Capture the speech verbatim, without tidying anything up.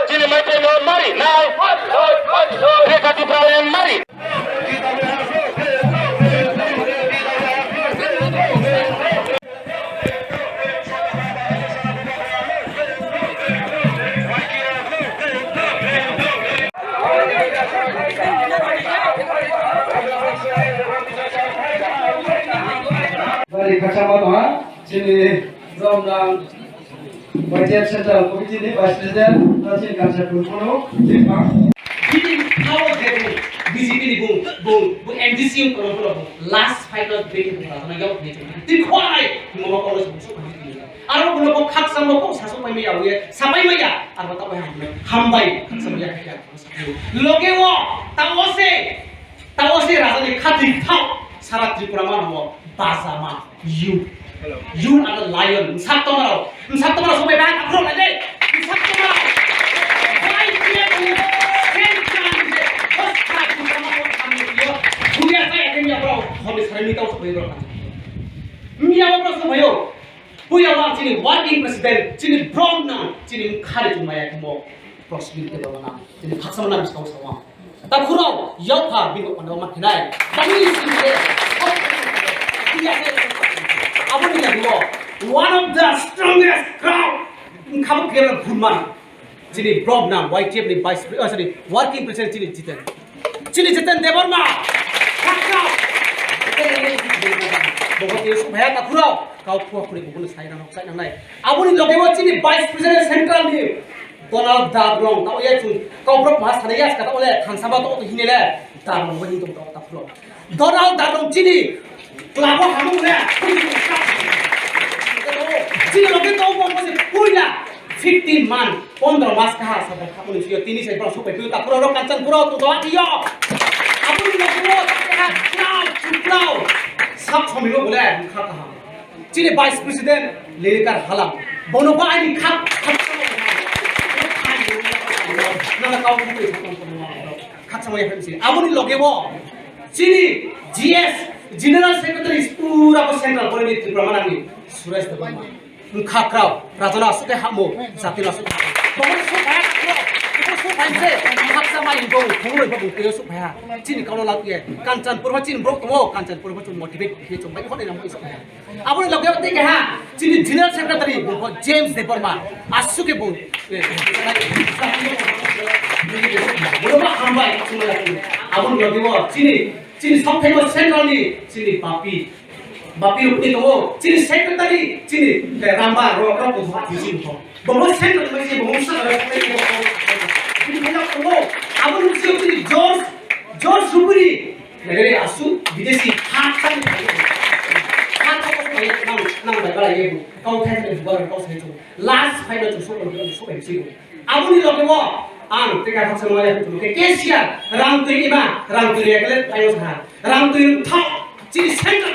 Chini Meitei no mari nai. Greater Tipraland mari. Bari khachama tongha chini romnang Y T F Central Committee ni Vice President, Rajin Kancha Purkunu, Tripura. Bini power je bung B J P ni bung, bung, bung M D C wng kono kono bung last fight no bini bung rajana yau ni chungni. Ti khwai, mo ko lo sung sung ni. Aro bono bo khaksa mo ko sasu pai maya uye, sapai maya, aro ta pai hambai, hambai, khaksa maya kaya. Loge o, ta o se, ta o se rajani khati thau, sara Tripura ma mo, baza ma. You, you are the lion. Sak tomaro, sak tomaro sobai bang, aphro lage. Sak tomaro. Why you are the same time? Bas kha tu kama ko kami yo. Dunia saya kami apa? Kami sering tahu sobai bro. Mia apa sobai yo? Puya wa chini working president, chini brom na, chini khari tu maya mo. Prosmit ke baba na, chini khaksa mana biskau sama. Ta khurau, yau pha, bini panda ma khinai. Kami isi ke, iya ke, abo ni lagi mo. One of the strongest crowd. Khabo kira phunman. Chini brom na, Y T F ni vice pre-, oh, sorry, working president chini Jiten. Chini Jiten Debbarma. Khaksa. Bogo tiyo suk bhaya ta khurau. Kau khua khuri bogo ni sai na nok sai na nai. Abo ni loge mo chini vice president central ni. Donald Dabrong, tamo ya chung, kau bro ma sana ya ska tamo le, thansa ba to hine le, Dabrong wani to ta pro. Donald Dabrong chini, club o hamu le, chini loge to mo mo se puila, fifteen month, pondro mas ka ha, sa ba hamu ni sio, tini se bro, supe tu ta pro ro kansan pro, tu to ati yo. Amu ni mo pro, ta ha, klau, klau, sab somi ro bole, kha ka ha. Chini Vice President Lelekar Halam. Bono ba ani khak, khak, nana kau ni twi sakang kono ma khak sama ya pemsi. Aboni loge bo chini G S, General Secretary pura bo Central Committee Tripura manani Suresh Debbarma. Khak rao, rajana asuk hamo, jati asuk hamo. Bono su phaya khak rao, su phaya se, khak sama ibo, khumro ibo, khumro su phaya. Chini kau no lak ye, Kanchanpur ba chini brok tomo, Kanchanpur ba chini motivate, ye chumbai khone namo isu phaya. Aboni loge tei keha chini General Secretary bo James Debbarma, aswk khe bo, eh, bono ma hambai, aswk ma hambai. Aboni loge bo chini, chini songthai bo Central ni chini Bapi, Bapi rukni tongo, chini Secretary, chini, eh, Ramba, ro, ro, bo chini tongo. Bomo Central ni bai se bomo sa, chini tongo. Aboni loge chini George, George Rupuri, Nagari asu bidesi ha ha ni ha ha ko ko nang nang bai bara ye bu kau thai thai bu bara kau sai chu last fight no chu so ko so bai si bu aboni loge mo ang te ka thak sa ma ya chu ke kesia rang tui ima rang tui ya kale ayo sa rang tui thau chi center